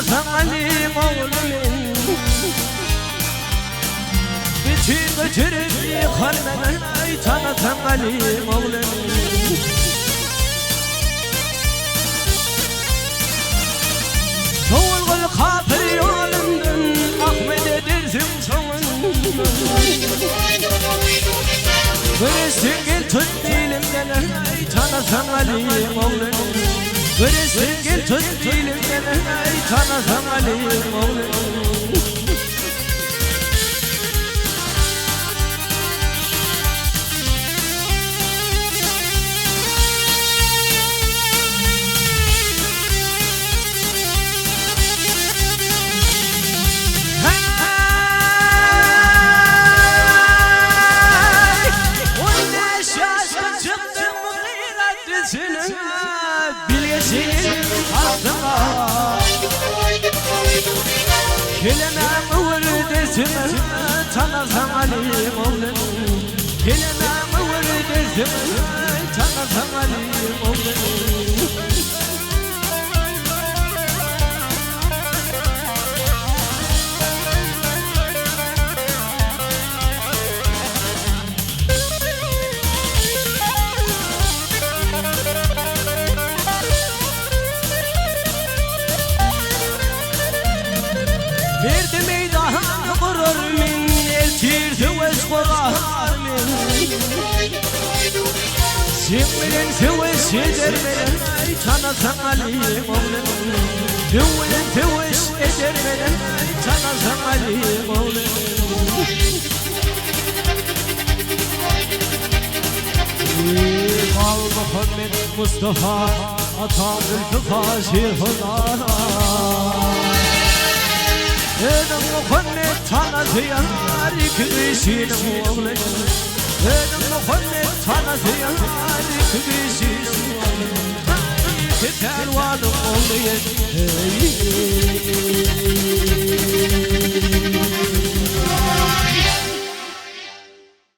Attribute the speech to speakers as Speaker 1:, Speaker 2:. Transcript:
Speaker 1: Tanasaň Alyň ogly men. Bütün göterip ýykar men, Aý, tanasaň Alyň ogly men. Sowulgyl kapyr ýolundan, Ahmet edersiň soňundan. Göreşseň gel tut bilimden, Aý, tanasaň Alyň ogly men. Göreşseň gel tut bilimden, Aý, tanasaň Alyň ogly men. Kelemäň öwredesini tanasaň Alyň ogly Kelemäň öwredesini tanasaň Alyň ogly. Berdi meýdan gurar men, ertir söweş gurar men. Seň bilen söweş eder men, aý tanasaň Alyň ogly. Döw bilen söweş eder men, aý tanasaň Alyň ogly. Mal Muhammet Mustafa Ata Zülfikar Şeýhuna Özüň Muhammet tanasy ýar iki kişiniň ogly Özüň Muhammet tanasy ýar iki kişiniň ogly Iki pälwanyň ogly.